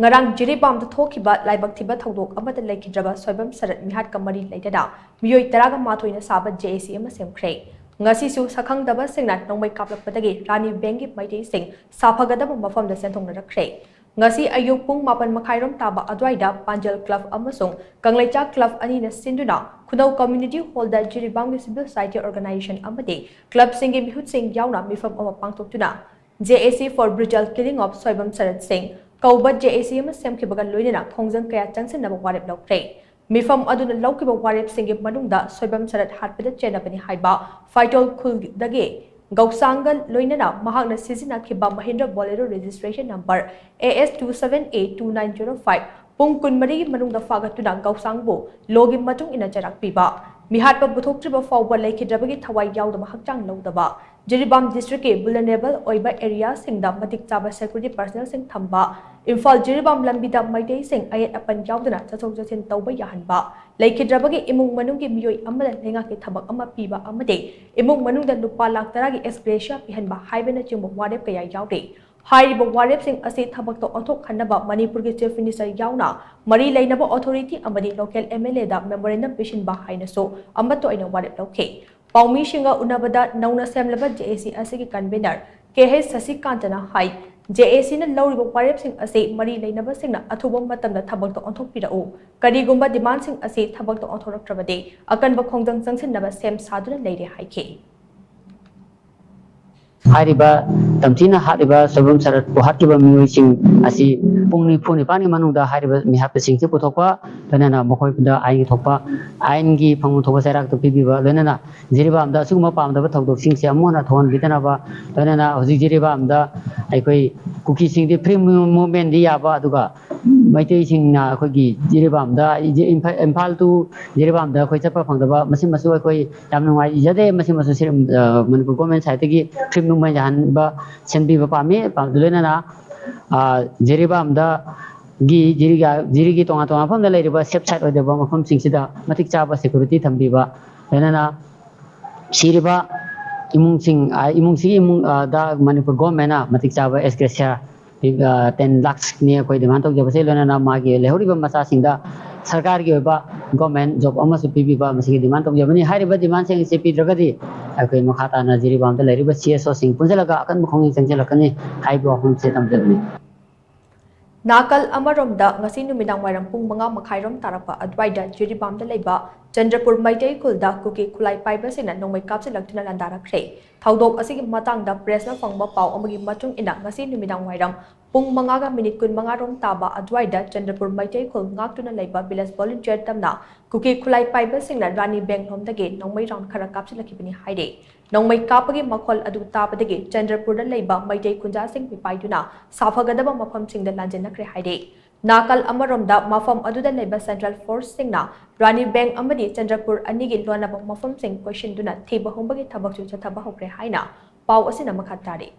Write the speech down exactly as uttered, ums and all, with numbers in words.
ꯉꯔꯥꯡ ꯖꯤꯔꯤꯕꯥꯝꯗ ꯊꯣꯛꯈꯤꯕ ꯂꯥꯏꯕꯛ ꯊꯤꯕ ꯊꯧꯗꯣꯛ ꯑꯃꯗ ꯂꯩꯈꯤꯗ꯭ꯔꯕ ꯁꯣꯏꯕꯝ ꯁꯔꯠ ꯃꯤꯍꯥꯠꯀ ꯃꯔꯤ ꯂꯩꯅꯅ ꯃꯤꯑꯣꯏ ꯇꯔꯥꯒ ꯃꯥꯊꯣꯏꯅ ꯁꯥꯕ ꯖꯦ ꯑꯦ ꯁꯤ ꯑꯃ ꯁꯦꯝꯈ꯭ꯔꯦ꯫ ꯉꯁꯤꯁꯨ ꯁꯛꯈꯪꯗꯕꯁꯤꯡꯅ ꯅꯣꯡꯃꯩ ꯀꯥꯞꯂꯛꯄꯗꯒꯤ ꯔꯥꯅꯤ ꯕꯦꯡꯒꯤ ꯃꯩꯇꯩꯁꯤꯡ ꯁꯥꯐꯒꯗꯕ ꯃꯐꯝꯗ ꯆꯦꯟꯊꯣꯛꯅꯔꯛꯈ꯭ꯔꯦ꯫ ꯉꯁꯤ ꯑꯌꯨꯛ ꯄꯨꯡ ꯃꯥꯄꯟ ꯃꯈꯥꯏꯔꯣꯝ ꯇꯥꯕ ꯑꯗꯨꯋꯥꯏꯗ ꯄꯥꯟꯖꯜ ꯀ꯭ꯂꯕ ꯑꯃꯁꯨꯡ ꯀꯪꯂꯩꯆꯥ ꯀ꯭ꯂꯕ ꯑꯅꯤꯅ ꯁꯤꯟꯗꯨꯅ ꯈꯨꯅꯧ ꯀꯝꯃ꯭ꯌꯨꯅꯤꯇꯤ ꯍꯣꯜꯗ ꯖꯤꯔꯤꯕꯥꯝꯒꯤ ꯁꯤꯚꯤꯜ ꯁꯣꯁꯥꯏꯇꯤ ꯑꯣꯔꯒꯅꯥꯏꯖꯦꯁꯟ ꯑꯃꯗꯤ ꯀ꯭ꯂꯕꯁꯤꯡꯒꯤ ꯃꯤꯍꯨꯠꯁꯤꯡ ꯌꯥꯎꯅ ꯃꯤꯐꯝ ꯑꯃ ꯄꯥꯡꯊꯣꯛꯇꯨꯅ J A C for brutal killing of Soibam ꯁꯔꯠ ꯁꯤꯡ ꯀꯧꯕ J A C ꯑꯃ ꯁꯦꯝꯈꯤꯕꯒ ꯂꯣꯏꯅꯅ ꯈꯣꯡꯖꯪ ꯀꯌꯥ ꯆꯪꯁꯤꯟꯅꯕ ꯋꯥꯔꯦꯞ ꯂꯧꯈ꯭ꯔꯦ꯫ ꯃꯤꯐꯝ ꯑꯗꯨꯅ ꯂꯧꯈꯤꯕ ꯋꯥꯔꯦꯞꯁꯤꯡꯒꯤ ꯃꯅꯨꯡꯗ ꯁꯣꯏꯕꯝ ꯁꯔꯠ ꯍꯥꯠꯄꯗ ꯆꯦꯟꯅꯕꯅꯤ ꯍꯥꯏꯕ ꯐꯥꯏꯇꯣꯜ ꯈꯨꯜꯗꯒꯤ ꯒꯧꯁꯥꯡꯒ ꯂꯣꯏꯅꯅ ꯃꯍꯥꯛꯅ ꯁꯤꯖꯤꯟꯅꯈꯤꯕ Mahindra Bolero registration number A S two seven A two nine zero five ꯄꯨꯡ ꯀꯨꯟꯃꯔꯤꯒꯤ ꯃꯅꯨꯡꯗ ꯐꯥꯒꯠꯇꯨꯅ ꯒꯧꯁꯥꯡꯕꯨ ꯂꯣꯒꯤ ꯃꯇꯨꯡ ꯏꯟꯅ ꯆꯩꯔꯥꯛ ꯄꯤꯕ, ꯃꯤꯍꯥꯠꯄ ꯄꯨꯊꯣꯛꯇ꯭ꯔꯤꯕ ꯐꯥꯎꯕ ꯂꯩꯈꯤꯗ꯭ꯔꯕꯒꯤ ꯊꯋꯥꯏ ꯌꯥꯎꯗꯕ ꯍꯛꯆꯥꯡ ꯂꯧꯗꯕ, ꯖꯤꯔꯤꯕꯥꯝ ꯗꯤꯁꯇ꯭ꯔꯤꯛꯀꯤ vulnerable ꯑꯣꯏꯕ ꯑꯦꯔꯤꯌꯥꯁꯤꯡꯗ ꯃꯇꯤꯛ ꯆꯥꯕ ꯁꯦꯀ꯭ꯌꯨꯔꯤꯇꯤ ꯄꯔꯁꯅꯦꯜꯁꯤꯡ ꯊꯝꯕ, ꯏꯝꯐꯥꯜ ꯖꯤꯔꯤꯕꯥꯝ ꯂꯝꯕꯤꯗ ꯃꯩꯇꯩꯁꯤꯡ ꯑꯌꯦꯠ ꯑꯄꯟ ꯌꯥꯎꯗꯅ ꯆꯠꯊꯣꯛ ꯆꯠꯁꯤꯟ ꯇꯧꯕ ꯌꯥꯍꯟꯕ, ꯂꯩꯈꯤꯗ꯭ꯔꯕꯒꯤ ꯏꯃꯨꯡ ꯃꯅꯨꯡꯒꯤ ꯃꯤꯑꯣꯏ ꯑꯃꯗ ꯂꯩꯉꯥꯛꯀꯤ ꯊꯕꯛ ꯑꯃ ꯄꯤꯕ ꯑꯃꯗꯤ ꯏꯃꯨꯡ ꯃꯅꯨꯡꯗ ꯂꯨꯄꯥ ꯂꯥꯈ ꯇꯔꯥꯒꯤ ex gratia ꯄꯤꯍꯟꯕ ꯍꯥꯏꯕꯅꯆꯤꯡꯕ ꯋꯥꯔꯦꯞ ꯀꯌꯥ ꯌꯥꯎꯔꯤ꯫ ꯍꯥꯏꯔꯤꯕ ꯋꯥꯔꯦꯞꯁꯤꯡ ꯑꯁꯤ ꯊꯕꯛꯇ ꯑꯣꯟꯊꯣꯛꯍꯟꯅꯕ ꯃꯅꯤꯄꯨꯔꯒꯤ Chief Minister ꯌꯥꯎꯅ ꯃꯔꯤ ꯂꯩꯅꯕ authority ꯑꯃꯗꯤ local M L A the memorandum ꯄꯤꯁꯤꯟꯕ ꯍꯥꯏꯅꯁꯨ ꯑꯃꯠꯇ ꯑꯣꯏꯅ ꯋꯥꯔꯦꯞ ꯂꯧꯈꯤ꯫ ꯄꯥꯎꯃꯤꯁꯤꯡꯒ ꯎꯅꯕꯗ ꯅꯧꯅ ꯁꯦꯝꯂꯕ J A C ꯑꯁꯤꯒꯤ convener K H ꯁꯁꯤꯀꯥꯟꯇꯅ high, J A C ꯅ ꯂꯧꯔꯤꯕ ꯋꯥꯔꯦꯞꯁꯤꯡ ꯑꯁꯤ ꯃꯔꯤ ꯂꯩꯅꯕꯁꯤꯡꯅ ꯑꯊꯨꯕ ꯃꯇꯝꯗ ꯊꯕꯛꯇ ꯑꯣꯟꯊꯣꯛꯄꯤꯔꯛꯎ, ꯀꯔꯤꯒꯨꯝꯕ demand ꯁꯤꯡ ꯑꯁꯤ ꯊꯕꯛꯇ ꯑꯣꯟꯊꯣꯔꯛꯇ꯭ꯔꯕꯗꯤ ꯑꯀꯟꯕ ꯈꯣꯡꯖꯪ ꯆꯪꯁꯤꯟꯅꯕ ꯁꯦꯝ ꯁꯥꯗꯨꯅ ꯂꯩꯔꯦ ꯍꯥꯏꯈꯤ꯫ ꯍꯥꯏꯔꯤꯕ ꯇꯝꯊꯤꯅ ꯍꯥꯠꯂꯤꯕ ꯁꯣꯏꯕꯝ ꯁꯔꯠꯄꯨ ꯍꯥꯠꯈꯤꯕ ꯃꯤꯑꯣꯏꯁꯤꯡ ꯑꯁꯤ ꯄꯨꯡ ꯅꯤꯐꯨ ꯅꯤꯄꯥꯟꯒꯤ ꯃꯅꯨꯡꯗ ꯍꯥꯏꯔꯤꯕ ꯃꯤꯍꯥꯠꯄꯁꯤꯡꯁꯤ ꯄꯨꯊꯣꯛꯄ, ꯂꯣꯏꯅꯅ ꯃꯈꯣꯏꯗ ꯑꯥꯏꯟꯒꯤ ꯊꯣꯛꯄ, ꯑꯥꯏꯟꯒꯤ ꯐꯪꯐꯝ ꯊꯣꯛꯄ ꯆꯩꯔꯥꯛꯇꯨ ꯄꯤꯕꯤꯕ, ꯂꯣꯏꯅꯅ ꯖꯤꯔꯤꯕꯥꯝꯗ ꯑꯁꯤꯒꯨꯝꯕ ꯄꯥꯝꯗꯕ ꯊꯧꯗꯣꯛꯁꯤꯡꯁꯦ ꯑꯃꯨꯛ ꯍꯟꯅ ꯊꯣꯛꯍꯟꯕꯤꯗꯅꯕ, ꯂꯣꯏꯅꯅ ꯍꯧꯖꯤꯛ ꯖꯤꯔꯤꯕꯥꯝꯗ ꯑꯩꯈꯣꯏ ꯀꯨꯀꯤꯁꯤꯡꯗꯤ free movement ꯗꯤ ꯌꯥꯕ, ꯑꯗꯨꯒ ꯃꯩꯇꯩꯁꯤꯡꯅ ꯑꯩꯈꯣꯏꯒꯤ ꯖꯤꯔꯤꯕꯥꯝꯗ, ꯏꯝꯐꯥꯜ to ꯖꯤꯔꯤꯕꯥꯝꯗ ꯑꯩꯈꯣꯏ ꯆꯠꯄ ꯐꯪꯗꯕ, ꯃꯁꯤꯃꯁꯨ ꯑꯩꯈꯣꯏ ꯌꯥꯝ ꯅꯨꯡꯉꯥꯏꯖꯗꯦ꯫ ꯃꯁꯤꯃꯁꯨ ꯁꯤ, ꯑ, ꯃꯅꯤꯄꯨꯔ government side ꯇꯒꯤ free movement ꯌꯥꯍꯟꯕ, ꯁꯦꯝꯕꯤꯕ ꯄꯥꯝꯃꯤ꯫ ꯄꯥꯝ-, ꯂꯣꯏꯅꯅ, ꯑ, ꯖꯤꯔꯤꯕꯥꯝꯗ ꯒꯤ, ꯖꯤꯔꯤꯒ-, ꯖꯤꯔꯤꯒꯤ ꯇꯣꯉꯥꯟ ꯇꯣꯉꯥꯟꯕ ꯃꯐꯝꯗ ꯂꯩꯔꯤꯕ safe side ꯑꯣꯏꯗꯕ ꯃꯐꯝꯁꯤꯡꯁꯤꯗ ꯃꯇꯤꯛ ꯆꯥꯕ security ꯊꯝꯕꯤꯕ, ꯂꯣꯏꯅꯅ ꯁꯤꯔꯤꯕ ꯏꯃꯨꯡꯁꯤꯡ, ꯑ, ꯏꯃꯨꯡꯁꯤꯒꯤ ꯏꯃꯨꯡ, ꯑ, ꯗ ꯃꯅꯤꯄꯨꯔ government ꯅ ꯃꯇꯤꯛ ꯆꯥꯕ ex gratia ꯇꯦꯟ ꯂꯥꯛꯁꯅꯤ ꯑꯩꯈꯣꯏ ꯗꯤꯃꯥꯟ ꯇꯧꯖꯕꯁꯦ꯫ ꯂꯣꯏꯅꯅ ꯃꯥꯒꯤ ꯂꯩꯍꯧꯔꯤꯕ ꯃꯆꯥꯁꯤꯡꯗ ꯁꯔꯀꯥꯔꯒꯤ ꯑꯣꯏꯕ ꯒꯣꯔꯃꯦꯟ ꯖꯣꯕ ꯑꯃꯁꯨ ꯄꯤꯕꯤꯕ, ꯃꯁꯤꯒꯤ ꯗꯤꯃꯥꯟ ꯇꯧꯖꯕꯅꯤ꯫ ꯍꯥꯏꯔꯤꯕ ꯗꯤꯃꯥꯟꯁꯤꯡ ꯑꯁꯤ ꯄꯤꯗ꯭ꯔꯒꯗꯤ ꯑꯩꯈꯣꯏ ꯃꯈꯥ ꯇꯥꯅ ꯖꯤꯔꯤꯕꯥꯝꯗ ꯂꯩꯔꯤꯕ ꯁꯤ ꯑꯦꯁ ꯑꯣꯁꯤꯡ ꯄꯨꯟꯁꯤꯜꯂꯒ ꯑꯀꯟꯕ ꯈꯣꯡꯖꯪ ꯆꯪꯁꯤꯜꯂꯛꯀꯅꯤ ꯍꯥꯏꯕ ꯋꯥꯐꯝꯁꯦ ꯊꯝꯖꯕꯅꯤ꯫ ꯅꯥꯀꯜ ꯑꯃꯔꯣꯝꯗ, ꯉꯁꯤ ꯅꯨꯃꯤꯗꯥꯡ ꯋꯥꯏꯔꯝ ꯄꯨꯡ ꯃꯉꯥ ꯃꯈꯥꯏꯔꯣꯝ ꯇꯥꯔꯛꯄ ꯑꯗꯨꯋꯥꯏꯗ ꯖꯤꯔꯤꯕꯥꯝꯗ ꯂꯩꯕ ꯆꯟꯗ꯭ꯔꯄꯨꯔ ꯃꯩꯇꯩ ꯈꯨꯜꯗ ꯀꯨꯀꯤ ꯈꯨꯠꯂꯥꯏ ꯄꯥꯏꯕꯁꯤꯡꯅ ꯅꯣꯡꯃꯩ ꯀꯥꯞꯁꯤꯜꯂꯛꯇꯨꯅ ꯂꯥꯟꯗꯥꯔꯛꯈ꯭ꯔꯦ꯫ ꯊꯧꯗꯣꯛ ꯑꯁꯤꯒꯤ ꯃꯇꯥꯡꯗ ꯄ꯭ꯔꯦꯁꯅ ꯐꯪꯕ ꯄꯥꯎ ꯑꯃꯒꯤ ꯃꯇꯨꯡ ꯏꯟꯅ, ꯉꯁꯤ ꯅꯨꯃꯤꯗꯥꯡ ꯋꯥꯏꯔꯝ ꯄꯨꯡ ꯃꯉꯥꯒ ꯃꯤꯅꯤꯠ ꯀꯨꯟꯃꯉꯥ ꯔꯣꯝ ꯇꯥꯕ ꯑꯗꯨꯋꯥꯏꯗ ꯆꯟꯗ꯭ꯔꯄꯨꯔ ꯃꯩꯇꯩ ꯈꯨꯜ ꯉꯥꯛꯇꯨꯅ ꯂꯩꯕ ꯚꯤꯂꯦꯖ ꯚꯣꯂꯨꯟꯇꯤꯌꯔ ꯇꯝꯅ ꯀꯨꯀꯤ ꯈꯨꯠꯂꯥꯏ ꯄꯥꯏꯕꯁꯤꯡꯅ ꯔꯥꯅꯤ ꯕꯦꯡ ꯂꯣꯝꯗꯒꯤ ꯅꯣꯡꯃꯩ ꯔꯥꯎꯟ ꯈꯔ ꯀꯥꯞꯁꯤꯜꯂꯛꯈꯤꯕꯅꯤ ꯍꯥꯏꯔꯤ꯫ ꯅꯣꯡꯃꯩ ꯀꯥꯞꯄꯒꯤ ꯃꯈꯣꯜ ꯑꯗꯨ ꯇꯥꯕꯗꯒꯤ ꯆꯟꯗ꯭ꯔꯄꯨꯔꯗ ꯂꯩꯕ ꯃꯩꯇꯩ ꯈꯨꯟꯖꯥꯁꯤꯡ ꯃꯤꯄꯥꯏꯗꯨꯅ ꯁꯥꯐꯒꯗꯕ ꯃꯐꯝꯁꯤꯡꯗ ꯂꯥꯟꯖꯦꯟꯅꯈ꯭ꯔꯦ ꯍꯥꯏꯔꯤ꯫ ꯅꯥꯀꯜ ꯑꯃꯔꯣꯝꯗ, ꯃꯐꯝ ꯑꯗꯨꯗ ꯂꯩꯕ ꯁꯦꯟꯇ꯭ꯔꯦꯜ ꯐꯣꯔꯁꯁꯤꯡꯅ ꯔꯥꯅꯤ ꯕꯦꯡ ꯑꯃꯗꯤ ꯆꯟꯗ꯭ꯔꯄꯨꯔ ꯑꯅꯤꯒꯤ ꯂꯣꯟꯅꯕ ꯃꯐꯝꯁꯤꯡ ꯀꯣꯏꯁꯤꯟꯗꯨꯅ ꯊꯤꯕ ꯍꯨꯝꯕꯒꯤ ꯊꯕꯛꯁꯨ ꯆꯠꯊꯕ ꯍꯧꯈ꯭ꯔꯦ ꯍꯥꯏꯅ ꯄꯥꯎ ꯑꯁꯤꯅ ꯃꯈꯥ ꯇꯥꯔꯤ꯫